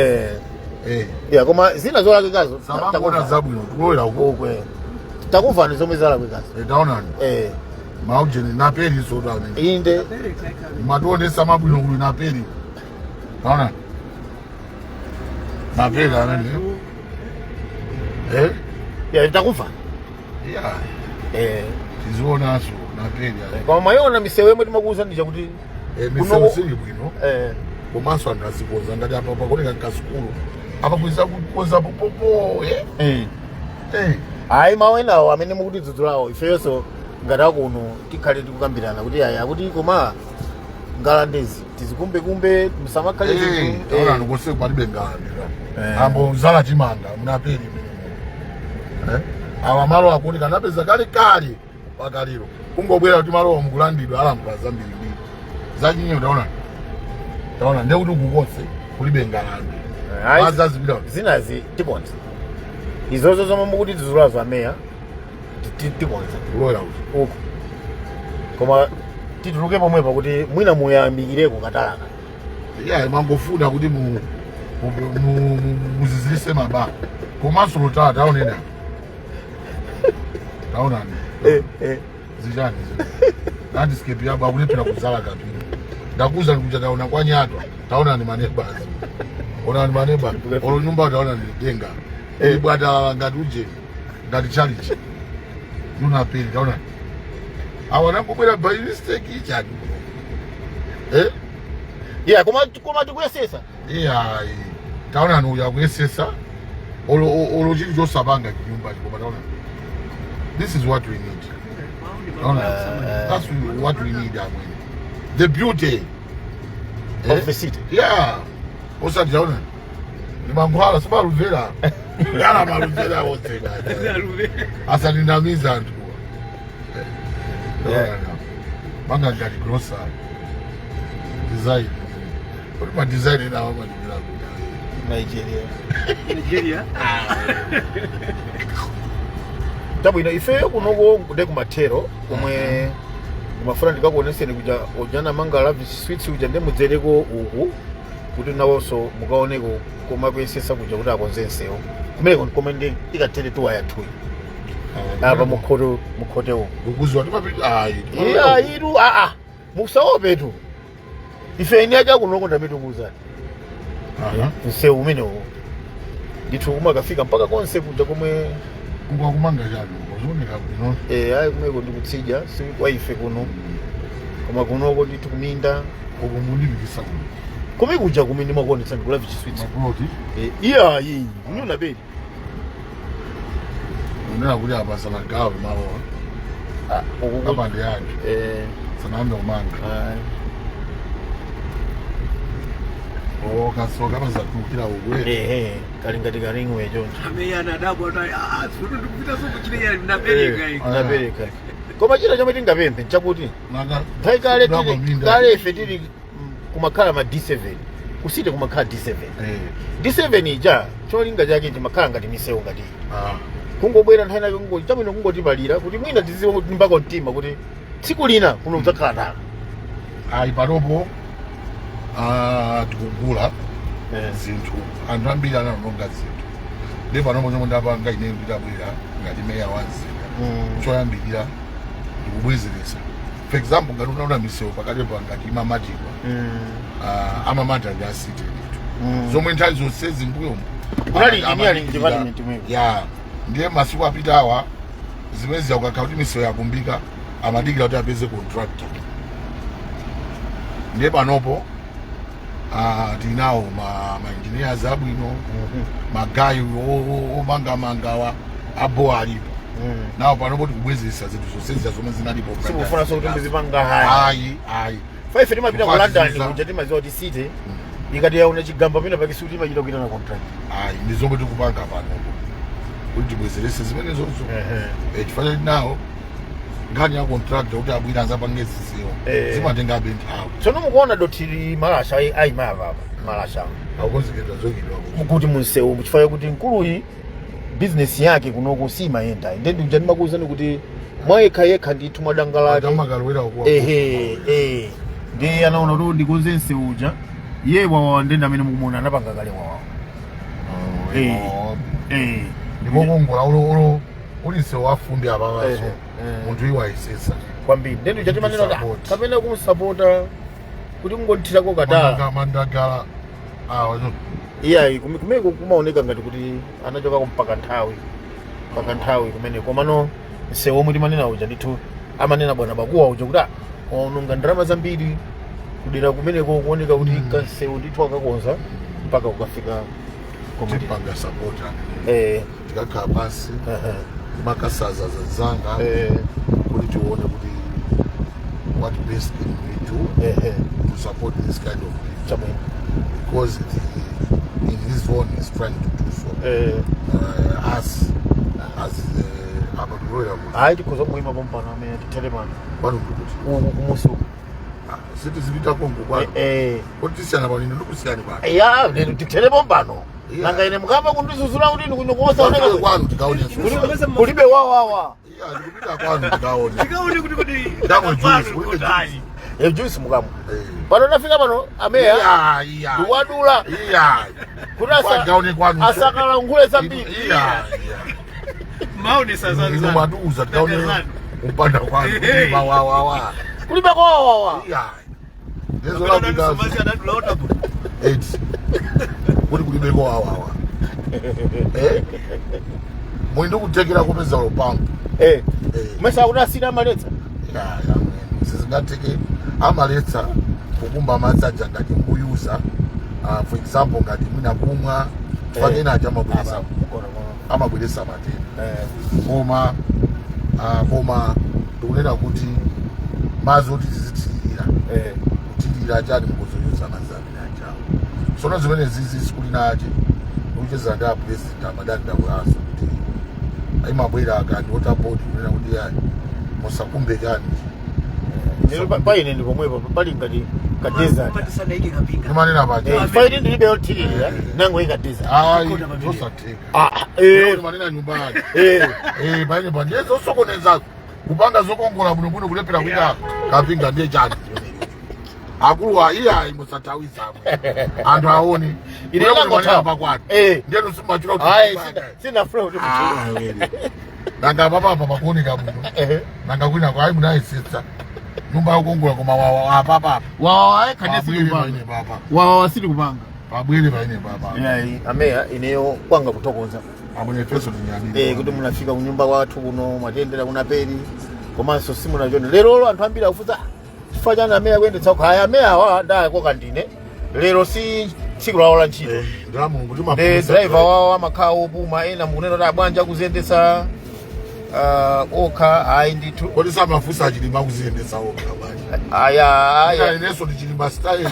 Ya, koma zina zolakwikazo
Samangona zabwino, tikulowera uko.
Uko. Takumvani zomwe zalakwikazo.
Taonani. Maujeni naperi soda amene.
Inde.
Mationesa mabwino kuli naperi. Taonani. Naperi amene.
Ya, takumvani.
Ya. Tizionanso naperi amene.
Koma mayona misewu yomwe timakuuza ndija kuti
Misewu sili bwino. Komanso anthu azikonza ngati apa pakuoneka nkasukulu. Apa kuiza kukonza popopo.
Hayi, mawu enawo amene mukuti dzudzulawo, ifeyonso ngati akuno tikhale tikukambirana kuti ayi, akuti koma ngalandezi tizikumbekumbe, musamakhale zinthu.
Taonani, kose palibe ngalande. Ambo zala chimanga munaperi mene. Awa malo akuti kanapeza kale kale pakaliro. Kungobwera kuti malo mukulandidwa, alankhula zambirimbiri. Zachinyo taona. Taona ndiye kuti kukonse kulibe ngalande.
Hayi,
Mazazipita.
zinazi tikonza, izozo zomwe mukuti dzudzulazo ameya, tikonza.
Kulowera kuti.
Uku, koma tituluke pomwepa kuti mwina muyambikireko katalaka.
Yeah, mangofuna kuti muzizirise maba. Komanso lotata taonena. Taonani. Zichani zi. Landscape yabo akulephera kuzala kapiri. Ndakuza ndikuja taona kwa Nyatwa. Taonani maneighbors. Onani maneighbor. Olo nyumba taona ni denga. Ibwata ngati uje. Ngati challenge. Nuna pili taona. Awa nangobwera by mistake ichani.
Yeah, koma tikuyesesa.
Iya, taona uya kuyesesa. Olo chili chosapanga chinyumba chikoma taona. This is what we need. Taona. That's what we need amwene. The beauty
of the city.
Yeah. Osati taona. Ni mankhwala simalumvera. Yala malumvera wonse. Asaninamiza anthu. Manga ngati grocery. Design. Kuti ma design nawo amadimira kuti.
Nigeria.
Nigeria.
Tabwino, ifeyo kunoko kude kumathero komwe kumafuna ndikakuoneseni kuja ujana manga Lavish Suites uja, ndi mudzereko uku kuti nawonso mukaoneko koma kuyesesa kuja kuti akonze nsewu kumeneko, kome ndi ikathere tuwa yathuyi apa mukhoto mukhote uku.
Ukuziwa timapita ayi.
Iya, itu aa, musaopetu, ife ine acha kunoko ndamitukuuzani. Msewu umenewo ndithu kumakafika mpaka konse kuja komwe.
Kumanga chani zioneka bwino.
Ayi, kumeko ndikutsidya, si kwa ife kuno, koma kunoko ndithu kuminda.
Uku mundipikisa kuno.
Kome kuja kumene ndimakuonetsa ndi ku Lavish Suites.
Maploti.
Iya, iyi kunyona beli.
Unena kuti apa sanagawe malowa.
Uku.
Apa ndi anthu. Sanayambe kumanga. Okasoka amazatulukira uku.
Ehe, kali ngati karingwe choncho.
Ameya anadabwa kuti ah, sikuti ndikupita so kuchine ya ndapereka iyi.
Napereka, koma china chomwe tingapemphe nchakuti
Naka
nthawi kale
Ndaba
tili
minda.
kale ife tili kumakhala ma D7 kusite, kumakhala D7. D7 ija cholinga chake chimakhala ngati misewu ngati iyi. Kungobwera nthawi nake kungoti chabwino, kungotipalira kuti mwina tiziwe kuti mpaka mtima kuti tsiku lina kuno kudzakhala tala.
Ayi, panopo tikugula zinthu, anthu ambiri analonga zinthu, ndi panopo chomwe ndapanga ine ndidabwera ngati meya wa mzinda, choyambirira ndikubwezeresa. For example, ngati unaona misewu pakati pa ngati imamatidwa, amamata ndi a city ndithu, zomwe nthawi zonsezi mbuyomu
Kunali engineering department imwepo.
Ya, ndiye masiku apita awa zimene zikakhala kuti misewu yakumbika, amadikira kuti apeze contractor. Ndiye panopo tinawo ma engineers abwino, magayi omangamangawa abo alipo nawo. Panopo tikubwezeresa zinthu zonsezi zomwe zinalipo.
Sikufunanso kuti muzipanga haya.
Ayi, ayi.
Fa ife timapita ku
Kufatiriza.
London kuja, timaziwa kuti city ikati yaona chigamba pena pake sikuti imachita kuita na contract.
Ayi, ndi zomwe tikupanga panopo kuti tibwezerese zimene zozo. Chifukwa nawo nkhani ya contractor kuti abwira azapange zisiwo zimatengabe nthawi.
Tsono mukuona dothili malasha ayimava apa, malasha
Akukonzekera zoyikidwa
kuti munsewu, chifukwa kuti mkuluyi bizinesi yake kunoko simayenda, nde ndikuja ndimakuwuzani kuti mwayekha yekha ndithu mwadanga lake.
Amakalowera ukuwa.
Ehe, eh. Ndiye anaona kuti ndikonze msewu uja. Iye wawa ndenda amene mukumuona anapanga kale wawa. Eh.
Ndikokongola ulo uli msewu wafundi apapaso. Munthu iwo ayesesa.
Kwambiri. Ndendo chatimanena kuti
Support.
kapena kumusapota kuti kungothirako katala.
Mandagala awa.
Iyayi, kumeko kumaoneka ngati kuti anachokako mpaka nthawi kumene, komano msewu omwe timanena uja ndithu amanena bwana Bakuwa uja kuti waononga ndalama zambiri kudera kumeneko, kuoneka kuti kansewu ndithu akakonza mpaka kukafika komwe.
Tipanga support. Tikakhala pansi makasaza zanga kuti tione kuti what best can we do to support this kind of people
Chabwino.
because in his own is trying to do so. Us as abatulowera kuti
Hayi, tikhoza kuyima pompano amene tithere pano.
Pano ndikuti
Uku kumusi uku.
Sitizipita kongo kwanu. Kuti tisiyana pano, ine ndikusiyani pano.
Ya, lero tithere pompano.
Yeah.
Nanga ine mukamba kundizuzula kuti ndikunokosaoneka.
Kwanu kwanu tikaone.
Kulibe wawawa.
Iya, ndikupita kwanu tikaone.
Tikaone kuti
Ndamwe juice, kulibe juice.
E, juice mukamwa. Pano nafika pano ameya
Iya, iya.
ndikuwadula
Iya.
kuti
Kwagaone kwanu.
asakalankhule zambiri.
Iya, iya.
Maone sasa.
Inu mwaduza tikaone umpanda kwanu kuti mawawawa.
Kulibe kwawawa.
Iya. Ndezolapita. Eight. Kuti kulibeko wawawa. Eh? Muli ndikutekera kupeza lupango.
Mesa kuti asina amaletsa.
Ya, ya, sizingateke amaletsa kukumba madzi aja ngati mkuyuza, for example ngati mwina kumwa fakena aja amabweresa matenda, koma koma ndikunena kuti madzi oti tizithirira kuthirira chani, mukuzoyuza madzi amene ajawo. Sono zimene zizi sikulinache ndikucheza ndi a president amadandaulaso kuti imabwera akati water board kunena kuti yayi, musakumbe chani.
Lero paine ndi pomwepo pali ngati ka desert.
Matisanaike kapinga.
Ndimanena paja.
Faiti ndilibe yothirira, nangoyika desert.
Ayi, zosatheka.
Ah, eh.
Manena nyumba yake.
Eh.
Eh, paine pa ndiye zosokoneza kupanga zokongola bwinobwino, kulephera kuita kapinga ndiye chani. Akuluwa, iyayi, musatawisa anthu aone.
Ine ndangothawa.
Pakwanu ndiye nusimachula kuti
Ayi, sina flow kuti
Ah, wele. Nanga papapa pakuoneka bwino. Nanga kwina kwa ayi munayisetsa nyumba yokongola, koma wawa apapapa.
Wawawa.
Pabwere paine papa.
Wawawa sili kupanga.
Pabwere paine papa.
Yayi ameya, ineyo kwanga kuthokoza.
Amene feso tinyadire.
Kuti munafika kunyumba kwathu kuno, mwatiyendera kunaperi, komanso simunachone. Lerolo anthu ambiri akufunsa, "Ah, chifukwa chani ameya kuyendetsa kaya ameya awa ndayakoka ndine lero si tsiku lawo la ntchito?"
Ndira Mulungu.
Ndi driver wawo amakhala opuma. Ena mukunena kuti abwanji akuziyendetsa okha? Ayi ndithu.
Kodi samafunsa achilima kuziyendetsa okha bwanji?
Aya, aya.
Inenso ndichilima style.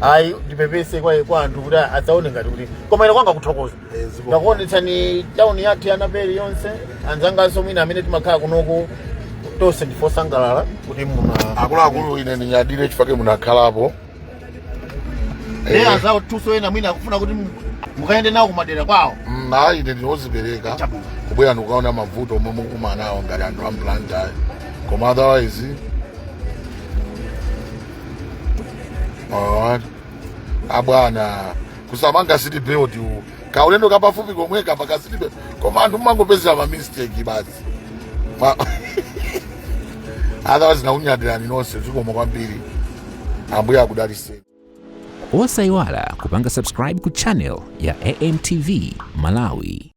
Ayi, ndipepese kwa anthu kuti asaone ngati kuti, koma ine kwanga kuthokoza. Ndakuonetsani tauni yathu ya Naperi yonse. Anzanganso mwina amene timakhala kunoko tonse ndife osangalala kuti muna
Akuluakulu, ine ndinyadire chifukwa munakhalapo.
Ee, anzawo tuso ena mwina akufuna kuti mukayende nawo kumadera kwawo.
Ayi, ine ndinozipereka kubwera ndikukaona mavuto omwe mukumana nawo ngati anthu a Blantyre, koma otherwise, alright. Abwana, kusamanga seat belt u kaulendo kapafupi komweka paka seat belt, koma anthu mumangopezera ma mistake basi. Otherwise nakunyadirani nonse, zikomo kwambiri, Ambuye akudaliseni.
Osayiwala kupanga subscribe ku channel ya AMTV Malawi.